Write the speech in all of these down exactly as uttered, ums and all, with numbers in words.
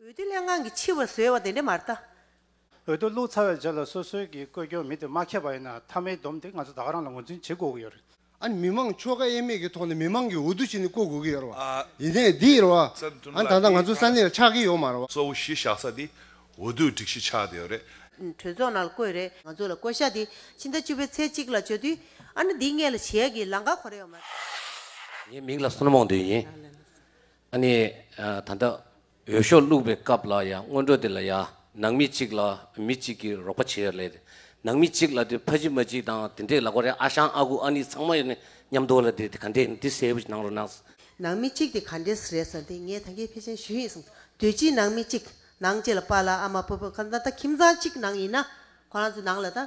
འོས་བསྡུ་ལྷན་ཁང་གིས་ཕྱི་བ་བཟོས་པ་དེ་འདྲ་མ་རེད་ད། འོས་བསྡུ་བླུགས་ཚར་བའི་རྗེས་ལ་སོ་སོའི་གི་བཀོད་སྐྱོན་མི་དེ་མ་ཁྱབ་པ་ཡིན་ན་མཐའ་མའི་སྡོམ་དེ་ང་ཚོ་ད་ག་རང་ལ་ངོས་འཛིན་བྱེད་དགོས་ཀྱི་ཡོད་རེད། ཨ་ནི་མི་མང་ཕྱོགས་ཁག་དབྱེ་མེད་ཀྱི་ཐོག་ནས་མི་མང་གིས་འོས་བསྡུ་བྱས་ནས་བསྐོ་དགོས་ཀྱི་ཡོད་རེད་བ། ཨ། ཡིན་ནའི་འདི་ཡིན་རེད་བ། ཨ་ནི་ད་ལྟ་ང་ཚོ་ས་གནས་ལ་ཆགས་ཀྱི་ཡོད་མ་རེད་བ། གཙོ་བོ་གཞི་བཞག་ས་དེ་འོས་བསྡུའི་སྒྲིག་གཞི་ཆགས་བསྡད་ཡོད་རེད། གྲོས་ཚོགས་ནང་ལ་བསྐོས་རེད། ང་ཚོ་ལ་བསྐོ་བཞག་དེ་ཕྱི་ཟླ་བཅུ་པའི་ཚེས་གཅིག་ལ་བྱོས་དུས་ཨ་ནི་འདི་སྔོན་ལ་བྱེད་ཡ་གི་ལམ་ཁ་ཁོ་རང་ཡོད་མ་རེད། ངའི་མིང་ལ་བསོད་ནམས་དབང་འདུས་ཡིན། ཨ་ནི་ད་ལྟ་འོས་ཤོག་བླུགས་པའི་སྐབས་ལ་ཡང་སྔོན་འགྲོ་དེ་ལ་ཡང་ནང་མི་གཅིག་ལ་མི་གཅིག་གིས་རོགས་པ་བྱེད་ཡ་ལས། ནང་མི་གཅིག་ལ་དེ་ཕ་གཅིག་མ་གཅིག་དང་དེ་འདྲས་ལ་གོ་རེ་ཨ་ཞང་ཨ་ཁུ་ཨ་ནི་ཚང་མ་ཡོད་ནས་མཉམ་དུ་ལ་དེ་དེ་ག་འདྲས་ཡིན་དེ་གསལ་པོ་ཞིག་གནང་རོགས་གནང་། ནང་མི་གཅིག་དེ་ག་འདྲས་རེད་ཟེར་ཏེ་ངས་ད་གིན་ཕལ་ཆེར་ཞུས་ཡིན་སོང་། དུས་གཅིག་ནང་མི་གཅིག་ནང་གཅིག་ལ་པཱ་ལགས་ཨ་མ་སྤོ་བོ་གང་ལྟར་ད་ཁྱིམ་ཚང་གཅིག་ནང་ཡིན་ན་ཁོ་རང་ཚོ་ནང་ལ་ད་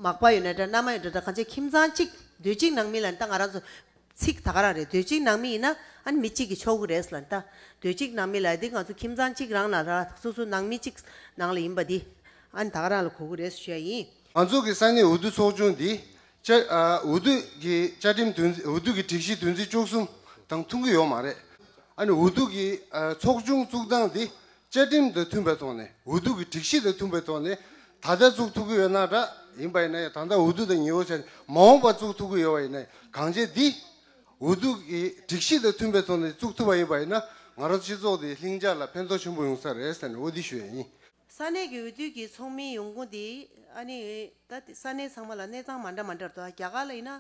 མག་པ་ཡོད་ན་འདྲ་མནའ་མ་ཡོད་ན་འདྲ་གང་ཅི་ཁྱིམ་ཚང་གཅིག་དུས་གཅིག་ནང་མི་ལ་ད་ང་རང་ཚོ་ཚིག་ད་ག་རང་རེད། དུས་གཅིག་ནང་མི་ཡིན་ན་ཨ་ནི་མི་གཅིག་གིས་ཆོག་གི་རེད་ལབ་ད། དུས་གཅིག་ནང་མི་ལབ་དེ་ང་ཚོ་ཁྱིམ་ཚང་གཅིག་རང་ན་ར་སོ་སོ་ནང་མི་གཅིག་ནང་ལ་ཡིན་པ་འདི་ཨ་ནི་ད་ག་རང་ལ་གོ་གི་རེད་ཞུ་ཡ་ཡིན། ང་ཚོ་གི་ས་གནས་འོས་བསྡུ་ཚོགས་ཆུང་འདི་བཅའ་ཨ་འོས་བསྡུ་གི་བཅའ་ཁྲིམས་དོན་འོས་བསྡུ་གི་སྒྲིག་གཞི་དོན་ཚན་བཅུ་གསུམ་དང་མཐུན་གྱི་ཡོད་མ་རེད། ཨ་ནི་འོས་བསྡུ་གི་ཨ་ཚོགས་ཆུང་བཙུགས་སྟངས་འདི་བཅའ་ཁྲིམས་དང་མཐུན་པའི་ཐོག་ནས་འོས་བསྡུ་གི་སྒྲིག་གཞི་དང་མཐུན་པའི་ཐོག་ནས་ད་ལྟ་བཙུགས་ཐུབ་ཀྱི་ཡོད་ན་འདྲ་ཡིན་པ་ཡིན་ན་ཡང་ད་ལྟ་འོས་བསྡུ་དང་ཉེ་བོ་བྱས་ནས་མ་འོངས་པ་བཙུགས་ཐུབ་ཀྱི་ཡོད་པ་ཡིན་ན་གང་བྱས་འདི་འོས་བསྡུ་གི་སྒྲིག་གཞི་དང་མཐུན་པའི་ཐོག་ནས་བཙུགས་ཐུབ་པ་ཡིན་པ་ཡིན་ན་ང་རང་སྤྱི་ཚོགས་དེ་ལྷིང་འཇགས་ལ་ཕན་ཐོགས་ཆེན་པོ་ཡོང་ས་རེད་ཟེར་ནས་འོ་འདི་ཞུ་ཡ་ཡིན། ས་གནས་ཀྱི་འོས་བསྡུ་གི་ཚོགས་མི་ཡོང་ཁུངས་དེ་ཨ་ནི་ད་ས་གནས་ཚང་མ་ལ་གནས་སྟངས་མ་འདྲ་མ་འདྲ་འདུག་རྒྱ་གར་ལ་ཡིན་ན་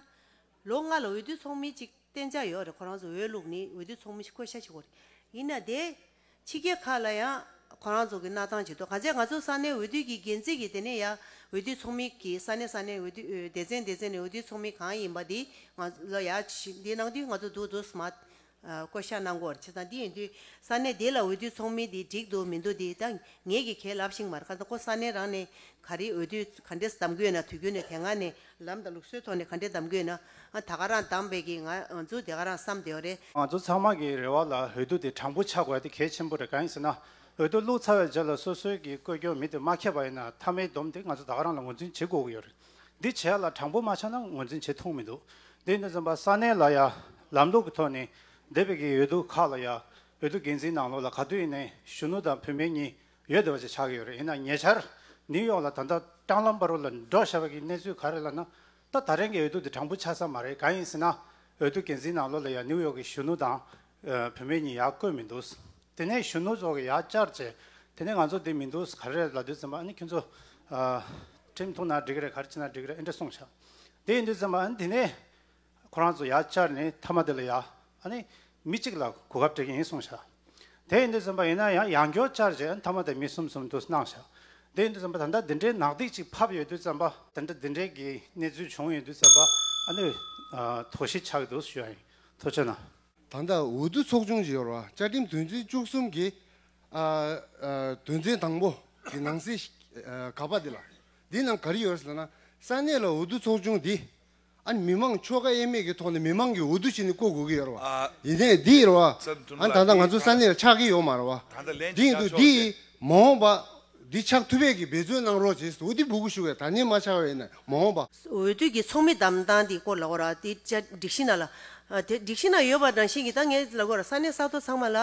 ལོ་ལྔ་ལ་འོས་བསྡུ་ཚོགས་མི་གཅིག་གཏན་འཇགས་ཡོད་རེད། ཁོ་རང་ཚོ་འོས་བླུགས་ནི་འོས་བསྡུ་ཚོགས་མི་ཞིག་བསྐོ་བཞག་བྱེད་དགོས་རེད། ཡིན་ན་དེ་ཕྱི་རྒྱལ་ཁག་ལ་ཡང་ཁོ་རང་ཚོ་གི་གནང་སྟངས་བྱེད་དོ། གང་ཚེ་ང་ཚོ་ས་གནས་འོས་བསྡུ་གི་འགན་འཛིན་གྱི་དེ་ནས་ཡང་འོས་བསྡུ་ཚོགས་མི་གི་ས་གནས་ས་གནས་འོས་བསྡུ་སྡེ་ཚན་སྡེ་ཚན་ནས་འོས་བསྡུ་ཚོགས་མི་གང་ཡིན་པ་དེ་ང་ལ་ཡང་འདི་གནང་དུས་ང་ཚོ་འདུག་འདུག་སྨ། བསྐོ་བཞག་གནང་དགོས་རེད། བྱས་ཙང་འདི་ཡིན་དུས་ས་གནས་དེ་ལ་འོས་བསྡུ་ཚོགས་མི་དེ་འགྲིག་འདུག་མི་འདུག་དེ་ད་ངེད་ཀྱིས་གལ་ལབ་ཤེས་མ་རེད། ག་ཚོད་ཁོ་ས་གནས་རང་ནས་ག་རེ་འོས་བསྡུ་ག་འདྲས་གདམ་གྱི་ཡོད་ན་དུས་རྒྱུན་ནས་དེ་སྔ་ནས་ལམ་དང་ལུགས་སྲོལ་ཐོག་ནས་ག་འདྲས་གདམ་གྱི་ཡོད་ན་ཨ་ད་ག་རང་གདམ་པའི་གི་ང་ང་ཚོ་དེ་ག་རང་བསམ་བསྡད་ཡོད་རེད། ང་ཚོ་ཚང་མ་གི་རེ་བ་ལ་འོས་བསྡུ་དེ་དྲང་པོ་ཆགས་དགོས་ཡ་དེ་གལ་ཆེན་པོ་རེད། གང་ཡིན་ཟེར་ན་འོས་བསྡུ་བླུགས་ཚར་བའི་རྗེས་ལ་སོ་སོའི་གི་བཀོད་སྐྱོན་མི་དེ་མ་ཁྱབ་པ་ཡིན་ན་མཐའ་མའི་སྡོམ་དེ་ང་ཚོ་ད་ག་རང་ལ་ངོས་འཛིན་བྱེད་དགོས་ཀྱི་ཡོད་རེད། འདི་བྱས་ལ་དྲང་པོ་མ་ཆགས་ན་ངོས་འཛིན་བྱེད་ཐུབ་མི་འདུག་འདི་ཡིན་དུས་ཙམ་པ་ས་གནས་ལ་ཡ་ལམ་ལུགས་ཀྱི་ཐོག་ནས་འདས་པའི་གི་འོས་བསྡུ་ཁག་ལ་ཡ་འོས་བསྡུ་འགན་འཛིན་ནང་ལོགས་ལ་ག་དུས་ཡིན་ནའི་གཞོན་ནུ་དང་བུད་མེད་གཉིས་ཡོད་བསྡད་པ་ཅིག་ཆགས་ཀྱི་ཡོད་རེད། ཡིན་ན་ཉེ་ཆར་ནིའུ་ཡོག་ལ་ད་ལྟ་སྲང་ལམ་བར་དུ་ལ་འགྲོ་བཞག་པའི་གི་གནས་ཚུལ་ག་རེ་ལབ་ན་ད་ད་རིང་གི་འོས་བསྡུ་འདི་དྲང་པོ་ཆགས་ས་མ་རེད། གང་ཡིན་ཟེར་ན་འོས་བསྡུ་འགན་འཛིན་ནང་ལོགས་ལ་ཡ་ནིའུ་ཡོག་གི་གཞོན་ནུ་དང་བུད་མེད་གཉིས་ཡར་བསྐོས་མི་འདུག་དེ་ནས་གཞོན་ནུ་ཚོ་གི་ཡར་བཅར་བྱས་དེ་ནས་ང་ཚོ་འདི་མི་འདུག་ག་རེ་ལབ་དུས་ཙམ་པ་ཨ་ནི་ཁྱོད་ཚོ་ཁྲིམས་ཐོག་ན་འགྲིག་གི་རེད། ག་རེ་བྱས་ན་འགྲིག་གི་རེད། ཨེ་འདྲ་གསུངས་ཤག་དེ་ཡིན་དུས་ཙམ་པ་ཨ་ནི་དེ་ནས་ཁོ་རང་ཚོ་ཡར་བཅར་ནས་མཐའ་མ་དེ་ལ་ཡ་ཨ་ནི་མི་གཅིག་ལ་གོ་སྐབས་སྤྲད་ཀྱི་ཡིན་གསུངས་ཤག་དེ་ཡིན་དུས་ཙམ་པ་ཡིན་ན་ཡང་ཡང་བསྐྱར་བཅར་བྱས་ཨ་ནི་མཐའ་མ་དེ་མི་གསུམ་གསུམ་དུ་གནང་ཤག་དེ་ཡིན་དུས་ཙམ་པ་ད་ལྟ་འདི་འདྲའི་ནག་ཐིག་ཅིག་ཕབ་ཡོད་དུས་ཙམ་པ་ད་ལྟ་འདི་འདྲའི་གི་གནས་ཚུལ་བྱུང་ཡོད་དུས་ཙམ་པ་ཨ་ནི་དོགས་གཞི་ཆགས་ཀྱི་འདུག་ཞུ་ཡ་ཡིན། ཐུགས་རྗེ་གནང་། ད་ལྟ་འོས་བསྡུ་ཚོགས་ཆུང་ཞིག་ཡོད་རེད་བ། བཅའ་ཁྲིམས་དོན་ཚན་བཅུ་གསུམ་གྱི་ཨ་ཨ་དོན་ཚན་དང་པོ་གི་ནང་གསེས་ཨ་ག་པ་འདི་ལ་འདིའི་ནང་ག་རེ་ཡོད་ཟེར་ན་ས་གནས་ལ་འོས་བསྡུ་ཚོགས་ཆུང་འདི་ཨ་ནི་མི་མང་ཕྱོགས་ཁག་དབྱེ་མེད་ཀྱི་ཐོག་ནས་མི་མང་གིས་འོས་བསྡུ་བྱས་ནས་བསྐོ་དགོས་ཀྱི་ཡོད་རེད་བ། ཨ་ཡིན་ནའི་འདི་ཡོད་རེད་བ། ཨ་ནི་ད་ལྟ་ང་ཚོ་ས་གནས་ལ་ཆགས་ཀྱི་ཡོད་མ་རེད་བ། འདི་ཡིན་དུས་འདི་མ་འོངས་པ་འདི་ཆགས་ཐུབ་པའི་གི་འབད་བརྩོན་གནང་རོགས་བྱེད་ཟེར་འོ་འདི་འབོད་སྐུལ་ཞུ་བའི་ད་ནི་མ་ཆགས་པ་ཡིན་ན་མ་འོངས་པ། འོས་བསྡུ་གི་ཚོགས་མི་བདམས་སྟངས་འདི་སྐོར་ལ་འོ་ར་འདི་བཅའ་སྒྲིག་གཞི་ནང་ལ་ཨ་དེ་སྒྲིག་གཞི་ནང་ཡོད་པ་ནང་བཞིན་གྱི་ད་ངས་ལབ་དགོས་ར་ས་གནས་ས་ཐོག་ཚང་མ་ལ་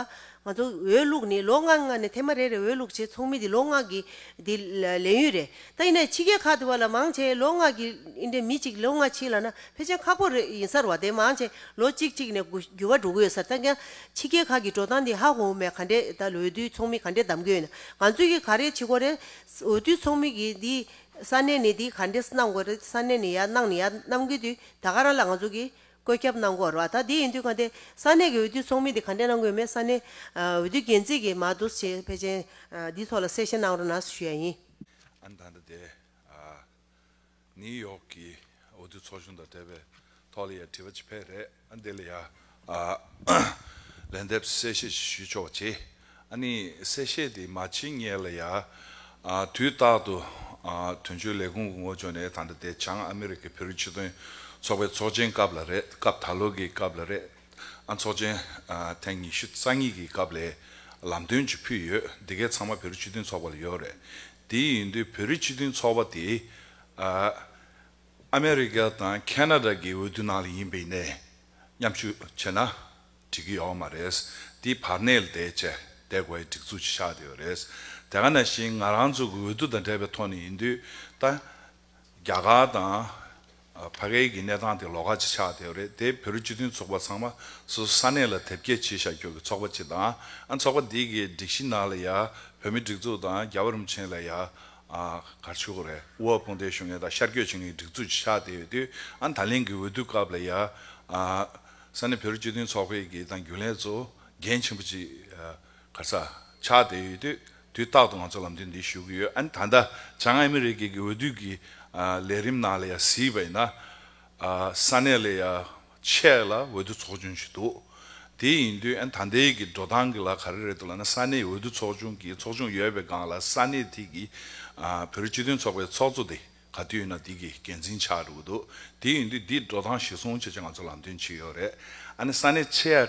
ང་ཚོ་འོས་བླུགས་ནི་ལོ་ལྔ་ལྔ་ནས་ཐེངས་མ་རེ་རེ་འོས་བླུགས་བྱས་ཚོགས་མི་འདི་ལོ་ལྔ་གི་འདི་ལས་ཡུན་རེད། ད་ཡིན་ནའི་ཕྱི་རྒྱལ་ཁག་དེ་བ་ལ་མང་ཆེ་ལོ་ལྔ་གི་ཨིན་འདྲའི་མི་གཅིག་ལོ་ལྔ་ཕྱིན་ལབ་ན་ཕལ་ཆེར་ཁག་པོ་རེད་ཡིན་ས་རེད་བ། དེ་མང་ཆེ་ལོ་གཅིག་གཅིག་ནས་འགྱུར་བ་འགྲོ་གི་ཡོད་ས། ད་ཀྱང་ཕྱི་རྒྱལ་ཁག་གི་འགྲོ་སྟངས་འདི་ཧ་གོ་མེད། ག་འདྲས་ད་ལོ་འོས་བསྡུའི་ཚོགས་མི་ག་འདྲས་བདམས་གི་ཡོད་ན་ང་ཚོས་ཀྱི་ག་རེ་བྱེད་དགོས་རེད། འོས་བསྡུའི་ཚོགས་མི་གི་འདི་ས་གནས་ནས་འདི་ག་འདྲས་གནང་དགོས་རེད། ས་གནས་ནས་ཡར་གནང་ནས་ཡར་གནང་གི་དུས་ད་ག་རང་ལ་ང་ཚོ་གི་བཀོད་ཁྱབ་གནང་དགོས་རེད་བ། ད་འདི་ཡིན་དུས་ག་འདི་ས་གནས་ཀྱི་འོས་བསྡུ་ཚོགས་མི་འདི་ག་འདྲས་གནང་དགོས་མེད་ས་གནས་འོས་བསྡུ་འགན་འཛིན་གྱིས་མ་འདུག་ཅེས་ཕལ་ཆེར་འདི་ཐོག་ལ་གསལ་བཤད་གནང་རོགས་གནང་ཞུ་ཡ་ཡིན། ཨ་ནི་ད་ལྟ་དེ་ནིའུ་ཡོག་གི་འོས་བསྡུ་ཚོགས་ཆུང་དང་འབྲེལ་བའི་ཐོག་ལ་ཡ་དྲི་བ་ཅིག་ཕེབས་རེད། ཨ་འདི་ལ་ཡ་ལན་འདེབས་གསལ་བཤད་ཞིག་ཞུ་ཆོག་པ་བྱེད། ཨ་ནི་གསལ་བཤད་དེ་མ་བྱེད་སྔོན་ལ་ཡ་ཨ་དུས་རྟག་ཏུ་ཨ་དོན་གཅོད་ལས་ཁུངས་ཀྱི་ངོས་ཕྱོགས་ནས་ད་ལྟ་དེ་བྱང་ཨ་མི་རི་ཀའི་བོད་རིགས་སྤྱི་མཐུན་ཚོགས་པའི་ཚོགས་ཆེན་སྐབས་ལ་རེད། སྐབས་ད་ལོ་གི་སྐབས་ལ་རེད། ཨ་ཚོགས་ཆེན་ཨ་ཐེངས་ཉི་ཤུ་རྩ་གཉིས་ཀྱི་སྐབས་ལ་ལམ་སྟོན་ཅིག་ཕུལ་ཡོད། འདི་གའི་ཚང་མ་བོད་རིགས་སྤྱི་མཐུན་ཚོགས་པ་ལ་ཡོད་རེད། དེ་ཡིན་དུས་བོད་རིགས་སྤྱི་མཐུན་ཚོགས་པ་དེ་ཨ་ཨ་མེ་རི་ཀ་དང་ཁེ་ན་ཌ་གི་འོས་བསྡུ་ནང་ལ་ཡིན་པའི་ནས་མཉམ་ཞུགས་བྱས་ན་འགྲིག་གི་ཡོད་མ་རེད། དེ་བར་གནས་ལ་བསྡད་བྱས་ བསྡད་དགོས་པའི་སྒྲིག་འཛུགས་ཅིག་ཆགས་བསྡད་ཡོད་རེད། དེ་ག་ནང་བཞིན་ང་རང་ཚོ་གི་འོས་བསྡུ་དང་འབྲེལ་བའི་ཐོག་ནས་ཡིན་དུས་ད། རྒྱ་གར་དང་། ཨ། ཕ་གིའི་གི་གནས་སྟངས་དེ་ལོགས་ཀ་ཅིག་ཆགས་བསྡད་ཡོད་རེད། དེ་བོད་རིགས་སྤྱི་མཐུན་ཚོགས་པ་ཚང་མ་སོ་སོ་ས་གནས་ལ་དེབ་སྐྱེལ་བྱས་བཞག་རྒྱུ་གི་ཚོགས་པ་ཅིག་དང་། ཨ། ཚོགས་པ་འདི་གི་སྒྲིག་གཞི་ནང་ལ་ཡ་བོད་མིའི་སྒྲིག་འཛུགས་དང་རྒྱལ་བ་རིན་པོ་ཆེ་ལ་ཡ། ཨ། ག་རེ་ཞུ་དགོས་རེད། དབུ་བ་དཔུང་སྡེ་ཞུ་མཁན་དང་ཤར་བསྐྱོད་བྱེད་མཁན་གྱི་སྒྲིག་འཛུགས་ཅིག་ཆགས་བསྡད་ཡོད་དུས། ཨ། ད་ལན་གྱི་འོས་བསྡུ་སྐབས་ལ་ཡ། ཨ། ས་གནས་བོད་རིགས་སྤྱི་མཐུན་ཚོགས་པའི་གི་དང་རྒྱུན་ལས་ཚོ་འགན་ཆེན་པོ་ཅིག་ཨ། ག་རེ་ཟ། ཆགས་བསྡད་ཡོད་དུས། དུས་རྟག་ཏུ་ང་ཚོ་ལམ་སྟོན་འདི་ཞུ་གི་ཡོད། ཨ་ནི་ད་ལྟ་བྱང་ཨ་མི་རི་ཀའི་གི་འོས་བསྡུ་གི། ཨ། ལས་རིམ་ནང་ལ་ཡ་གཟིགས་པ་ཡིན་ན། ཨ། ས་གནས་ལ་ཡ་ཆེད་ལ་འོས་བསྡུ་ཚོགས་ཆུང་ཞིག་འདུག་དེ་ཡིན་དུས། ཨ། ད་ལྟའི་གི་འགྲོ་སྟངས་གི་ལ་ག་རེ་རེད་འདུག་ལབ་ན། ས་གནས་འོས་བསྡུ་ཚོགས་ཆུང་གི་ཚོགས་ཆུང་ཡོད་པའི་སྒང་ལ་ས་གནས་དེ་གི། ཨ། བོད་རིགས་སྤྱི་མཐུན་ཚོགས་པའི་ཚོགས་གཙོ་དེ་ག་དུས་ཡིན་ན་དེ་གི་འགན་འཛིན་ཆགས་འགྲོ་གི་འདུག་དེ་ཡིན་དུས་འདི་འགྲོ་སྟངས་གཞིར་བཟུང་བྱས་བྱས་ང་ཚོ་ལམ་སྟོན་བྱས་ཡོད་རེད། ཨ་ནི་ས་གནས་ཆེད།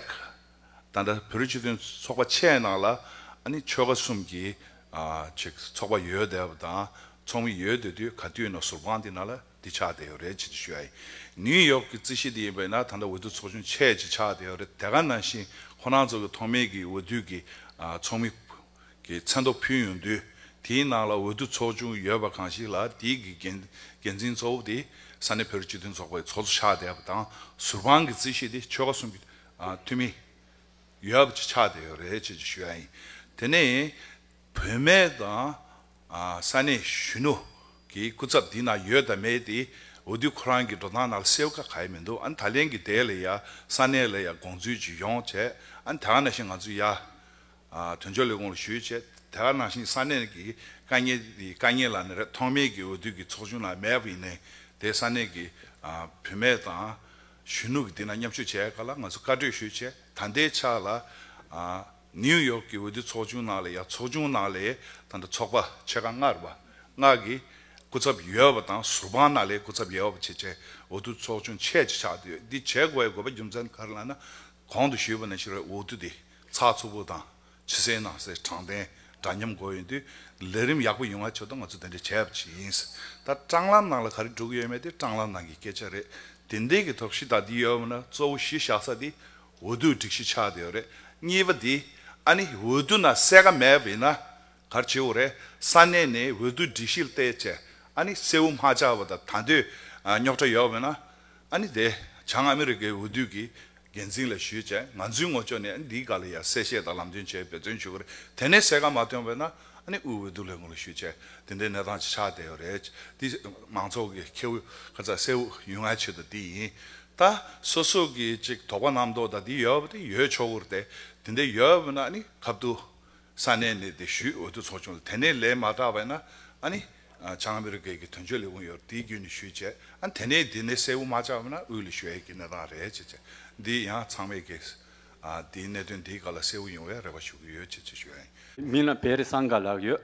ད་ལྟ་བོད་རིགས་སྤྱི་མཐུན་ཚོགས་པ་ཆེད་ནང་ལ། ཨ་ནི་ཆོལ་ཁ་གསུམ་གྱི། ཨ། ཅིག་ཚོགས་པ་ཡོད་བསྡད་པ་དང་ཚོགས་མི་ཡོད་བསྡད་དུས། ག་དུས་ཡིན་ན་ཟུར་དཔང་འདི་ནང་ལ་འདི་ཆགས་བསྡད་ཡོད་རེད་ཅེས་ཞུ་ཡ་ཡིན། ནིའུ་ཡོག་གི་རྩིས་གཞི་འདི་ཡིན་པ་ཡིན་ན་ད་ལྟ་འོས་བསྡུ་ཚོགས་ཆུང་ཆེད་ཅིག་ཆགས་བསྡད་ཡོད་རེད། དེ་ག་ནང་བཞིན་ཁོ་རང་ཚོ་གི་ཐོག་མའི་གི་འོས་བསྡུ་གི། ཨ། ཚོགས་མི་གི་མཚན་ཐོ་ཕུལ་ཡོང་དུས། དེའི་ནང་ལ་འོས་བསྡུ་ཚོགས་ཆུང་ཡོད་པ་གང་ཞིག་ལ་དེའི་གི་འགན་འགན་འཛིན་གཙོ་བོ་དེ་ས་གནས་བོད་རིགས་སྤྱི་མཐུན་ཚོགས་པའི་ཚོགས་གཙོ་ཆགས་བསྡད་པ་དང་། ཟུར་དཔང་གི་རྩིས་གཞི་དེ་ཆོལ་ཁ་གསུམ་གྱི། ཨ། འཐུས་མི་ཡོད་པ་ཅིག་ཆགས་བསྡད་ཡོད་རེད་ཅེས་ཞུ་ཡ་ཡིན། དེ་ནས་བུད་མེད་དང་། ཨ། ས་གནས་གཞོན་ནུ་གི་སྐུ་ཚབ་འདི་ན་ཡོད་དང་མེད་དེ་འོས་བསྡུ་ཁོ་རང་གི་འགྲོ་སྟངས་ནང་ལ་གསལ་པོ་ག་ག་ཡེ་མི་འདུག་ཨ་ནི་ད་ལན་གྱི་དེ་ལ་ཡ་ས་གནས་ལ་ཡ་དགོངས་ཚུལ་ཅིག་ཡོང་བྱས། ཨ་ནི་དེ་ག་ནང་བཞིན་ང་ཚོ་ཡ། ཨ། དོན་གཅོད་ལས་ཁུངས་ལ་ཞུས་བྱས། དེ་ག་ནང་བཞིན་ས་གནས་ཀྱི་དཀའ་ངལ་འདི་དཀའ་ངལ་ལབ་ན་རེད། ཐོག་མའི་གི་འོས་བསྡུ་གི་ཚོགས་ཆུང་ནང་མེད་པ་ཡིན་ནའི་དེ་ས་གནས་ཀྱི། ཨ། བུད་མེད་དང་གཞོན་ནུ་གི་འདི་ན་མཉམ་ཞུགས་བྱས་ག་ལ་ང་ཚོ་བཀའ་གྲོས་ཞུས་བྱས། ད་ལྟའི་ཆ་ལ། ཨ། ནིའུ་ཡོག་གི་འོས་བསྡུ་ཚོགས་ཆུང་ནང་ལ་ཡ་ཚོགས་ཆུང་ནང་ལ་ད་ལྟ་ཚོགས་པ་ཆེ་ཁག་ལྔ་རེད་པ། ལྔ་གི་སྐུ་ཚབ་ཡོད་པ་དང་ཟུར་དཔང་ནང་ལ་སྐུ་ཚབ་ཡོད་པ་བྱས་བྱས་འོས་བསྡུ་ཚོགས་ཆུང་ཆེད་ཅིག་ཆགས་བསྡད་ཡོད། འདི་བྱེད་དགོས་པའི་དགོས་པ་རྒྱུ་མཚན་ག་རེ་ལབ་ན། གོང་དུ་ཞུས་པ་ནང་བཞིན་རེད། འོས་བསྡུ་འདི་ཚགས་ཚུད་པོ་དང་། ཕྱི་གསལ་ནང་གསལ། དྲང་བདེན་འདྲ་མཉམ་དགོས་ཡོང་དུས། ལས་རིམ་ཡག་པོ་ཡོང་བ་ཆེད་དུ་ང་ཚོ་དེ་འདྲ་བྱས་པ་ཅིག་ཡིན། ད་སྲང་ལམ་ནང་ལ་ག་རེ་འགྲོ་གི་ཡོད་མེད་དེ་སྲང་ལམ་ནང་གི་སྐད་ཆ་རེད། དེ་འདྲའི་གི་ཐོག་གཞི་བདག་འདི་ཡོད་པ་ན་གཙོ་བོ་གཞི་བཞག་ས་དེ་འོས་བསྡུའི་སྒྲིག་གཞི་ཆགས་བསྡད་ཡོད་རེད། གཉིས་པ་དེ་ཨ་ནི་འོས་བསྡུ་ནང་གསལ་ཁ་མེད་པ་ཡིན་ན་ག་རེ་བྱེད་དགོས་རེད། ས་གནས་ནས་འོས་བསྡུ་སྒྲིག་གཞི་ལ་བལྟས་བྱས་ཨ་ནི་གསལ་པོ་མ་ཆགས་པ་དང་། ད་དུང་རྙོག་དྲ་ཡོད་པ་ཡིན་ན་ཨ་ནི་དེ་བྱང་ཨ་མི་རི་ཀའི་འོས་བསྡུ་གི་འགན་འཛིན་ལ་ཞུས་བྱས། ང་ཚོའི་ངོས་ཕྱོགས་ནས་འདིའི་སྒང་ལ་ཡ་གསལ་བཤད་དང་ལམ་སྟོན་བྱས་འབད་བརྩོན་ཞུ་གི་རེད། དེ་ནས་གསལ་ཁ་མ་ཐོན་པ་ཡིན་ན་ཨ་ནི་དབུས་འོས་བསྡུ་ལས་ཁུངས་ལ་ཞུས་བྱས། དེ་འདྲའི་གནས་སྟངས་ཅིག་ཆགས་བསྡད་ཡོད་རེད། འདི་མང་ཚོགས་ཀྱི་ཁེ་དབང་ཁ་ཚ་གསལ་པོ་ཡོང་ཡ་ཆེད་དུ་འདི་ཡིན། ད་སོ་སོ་གི་ཅིག་དོགས་པ་རྣམ་རྟོག་དང་འདི་ཡོད་པ་དེ་ཡོད་ཆོག་གི་རེད་དེ། དེ་འདྲ་ཡོད་པ་ན་ཨ་ནི་ཁ་ཐུག་ས་གནས་ནས་དེ་ཞུས། འོས་བསྡུ་ཚོགས་ཆུང་ལ། དེ་ནས་ལན་མ་དྲག་པ་ཡིན་ན་ཨ་ནི་བྱང་ཨ་མི་རི་ཀའི་གི་དོན་གཅོད་ལས་ཁུངས་ཡོད་རེད། དེའི་བརྒྱུད་ནས་ཞུས་བྱས། ཨ་ནི་དེ་ནས་དེ་ནས་གསལ་པོ་མ་ཆགས་པ་ན་དབུས་ལ་ཞུ་ཡས་ཀྱི་གནས་སྟངས་རེད་ཅེས་བྱས། འདི་ཡང་ཚང་མས་ཀྱི། ཨ། དེའི་གནད་དོན་འདིའི་སྒང་ལ་གསལ་པོ་ཡོང་བའི་རེ་བ་ཞུ་གི་ཡོད་ཅེས་ཅེས་ཞུ་ཡ་ཡིན། མིང་ལ་བེ་རི་སང་ག་ལགས་ཡོད།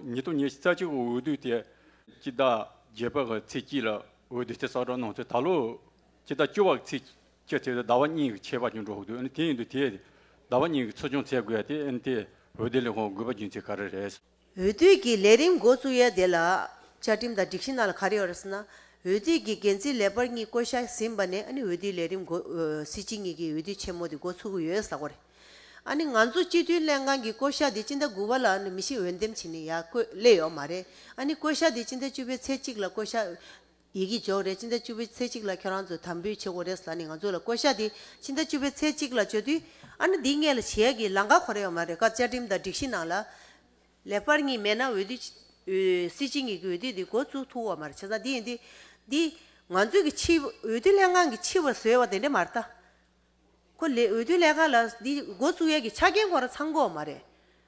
ཉིས་སྟོང་ཉི་ཤུ་རྩ་གཅིག་གི་འོས་བསྡུ་དེ་སྤྱི་ཟླ་བརྒྱད་པ་གི་ཚེས་གཅིག་ལ་འོས་བསྡུ་དེ་གསལ་བསྒྲགས་གནང་ཚེ། ད་ལོ་སྤྱི་ཟླ་བཅུ་པ་གི་ཚེས་བཅུ་ཚེས་དེ་ཟླ་བ་གཉིས་ཀྱི་ཁྱད་པར་ཅིག་འགྲོ་གི་འདུག་ཨ་ནི་དེ་ཡིན་དུས་དེ་ཟླ་བ་གཉིས་ཀྱི་ཚོགས་ཆུང་བྱེད་དགོས་ཡ་དེ། ཨ་ནི་དེ་འོས་བསྡུ་ལས་ཁུངས་དགོས་པ་རྒྱུ་མཚན་ག་རེ་རེད། འོས་བསྡུ་གི་ལས་རིམ་འགོ་བཙུགས་ཡ་དེ་ལ་བཅའ་ཁྲིམས་དང་སྒྲིག་གཞི་ནང་ལ་ག་རེ་ཡོད་རེད་ཟེར་ན། འོས་བསྡུ་གི་འགན་འཛིན་ལས་འཕར་གཉིས་བསྐོ་བཞག་ཟིན་པ་ནས་ཨ་ནི་འོས་བསྡུའི་ལས་རིམ་འགོ། ཨ། སྲིད་སྤྱི་གཉིས་ཀྱི་འོས་བསྡུ་ཆེན་མོ་དེ་འགོ་ཚུགས་ཀྱི་ཡོད་ཟེར་གོ་རེད། ཨ་ནི་ང་ཚོ་སྤྱི་འཐུས་ལྷན་ཁང་གི་བསྐོ་བཞག་དེ་སྤྱི་ཟླ་དགུ་པ་ལ་ཨ་ནི་མི་ཤི་འོས་འདེམས་བྱས་ནས་ཡར་བསྐོས་སླེབས་ཡོད་མ་རེད། ཨ་ནི་བསྐོ་བཞག་དེ་སྤྱི་ཟླ་བཅུ་པའི་ཚེས་གཅིག་ལ་བསྐོ་བཞག་ཡི་གེ་འབྱོར་རེད། སྤྱི་ཟླ་བཅུ་པའི་ཚེས་གཅིག་ལ་ཁྱོད་རང་ཚོས་དམ་འབུལ་བྱེད་དགོས་རེད་ཟེར་ནས་ང་ཚོ་ལ་བསྐོ་བཞག་དེ་སྤྱི་ཟླ་བཅུ་པའི་ཚེས་གཅིག་ལ་འབྱོར་དུས། ཨ་ནི་འདི་སྔོན་ལ་བྱེད་ཡ་གི་ལམ་ཁ་ཁོ་རང་ཡོད་མ་རེད། ཁ་བཅའ་ཁྲིམས་དང་སྒྲིག་གཞི་ནང་ལ། ལས་འཕར་གཉིས་མེད་ན་འོས་བསྡུ། ཨ། སྲིད་སྤྱི་གཉིས་ཀྱི་འོས་བསྡུ་དེ་འགོ་བཙུགས་ཐུབ་ཡོད་མ་རེད། བྱས་ཙང་འདི་ཡིན་དུས་འདི་ང་ཚོའི་གི་ཕྱི། འོས་བསྡུ་ལྷན་ཁང་གི་ཕྱི་པར་བཟོས་པ་དེ་འདྲ་མ་རེད་ད། ཁོ་ལས་འོས་བསྡུ་ལྷན་ཁང་ལ་འདི་འགོ་བཙུགས་ཡས་ཀྱི་ཆ་རྐྱེན་ཁོ་རང་ཚང་དགོས་མ་རེད།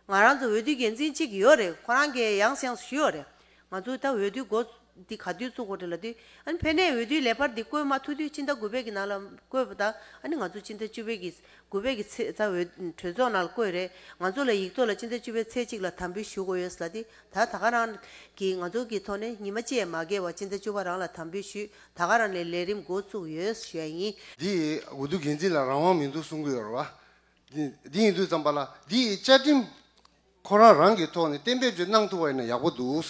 ང་རང་ཚོ་འོས་བསྡུ་འགན་འཛིན་གཅིག་ཡོད་རེད། ཁོ་རང་གིས་ཡང་སེ་ཡང་སེ་ཞུས་ཡོད་རེད། ང་ཚོ་ད་འོས་བསྡུ་འགོ་འདི་ག་དུས་བཙུགས་དགོས་རེད་ལབ་དུས། ཨ་ནི་ཕ་ནས་འོས་བསྡུ་ལས་འཕར་འདི་བསྐོ་མ་ཐུབ་དུས་སྤྱི་ཟླ་དགུ་པའི་གི་ནང་ལ་བསྐོས་པ་དང་། ཨ་ནི་ང་ཚོ་སྤྱི་ཟླ་བཅུ་པའི་གི་དགུ་པའི་གི་ཚེས་ད་འོས་གྲོས་ཚོགས་ནང་ལ་བསྐོས་རེད། ང་ཚོ་ལ་ཡིག་ཐོག་ལ་སྤྱི་ཟླ་བཅུ་པའི་ཚེས་གཅིག་ལ་དམ་འབུལ་ཞུ་དགོས་ཡོད་ཟེར་ལབ་དུས། ད་ད་ག་རང་གིས་ང་ཚོ་གི་ཐོག་ནས་ཉི་མ་གཅིག་ཡང་མ་འགོར་བར་སྤྱི་ཟླ་བཅུ་པ་རང་ལ་དམ་འབུལ་ཞུས། ད་ག་རང་ནས་ལས་རིམ་འགོ་བཙུགས་ཡོད་ཞུ་ཡ་ཡིན། འདི་འོས་བསྡུ་འགན་འཛིན་ལ་རང་དབང་མི་འདུག་གསུང་གི་ཡོད་རེད་བ། འདི་འདི་ཡིན་དུས་ཙམ་པ་ལ་འདི་བཅའ་ཁྲིམས་ཁོ་རང་རང་གི་ཐོག་ནས་གཏན་འབེབས་ཅིག་གནང་ཐུབ་པ་ཡིན་ན་ཡག་པོ་འདུག་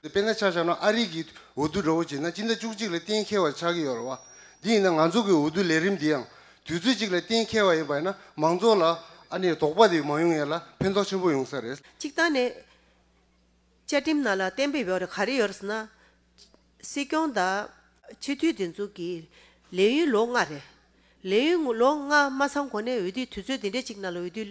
དཔེར་ན་ཆ་བཞག་ན་ཨ་རི་གི་འོས་བསྡུ་འདྲ་བོ་བྱས་ན་སྤྱི་ཟླ་བཅུ་གཅིག་ལ་གཏན་འཁེལ་བ་ཆགས་ཀྱི་ཡོད་རེད་བ། འདི་ཡིན་ན་ང་ཚོ་གི་འོས་བསྡུ་ལས་རིམ་འདི་ཡང་དུས་ཚོད་གཅིག་ལ་གཏན་འཁེལ་བ་ཡིན་པ་ཡིན་ན་མང་ཚོགས་ལ་ ཨ་ནི་དོགས་པ་དེ་མ་ཡོང་ཡ་ལ་ཕན་ཐོགས་ཆེན་པོ་ཡོང་ས་རེད། གཅིག་ད་ནས་བཅའ་ཁྲིམས་ནང་ལ་གཏན་འབེབས་ཡོད་རེད། ག་རེ་ཡོད་རེད་ཟེར་ན། སྲིད་སྐྱོང་དང་སྤྱི་འཐུས་དེ་ཚོ་གི་ལས་ཡུན་ལོ་ལྔ་རེད། ལས་ཡུན་ལོ་ལྔ་མ་ཚང་གོང་ནས་འོས་བསྡུའི་དུས་ཚོད་དེ་འདྲས་གཅིག་ནང་ལ་འོས་བསྡུ་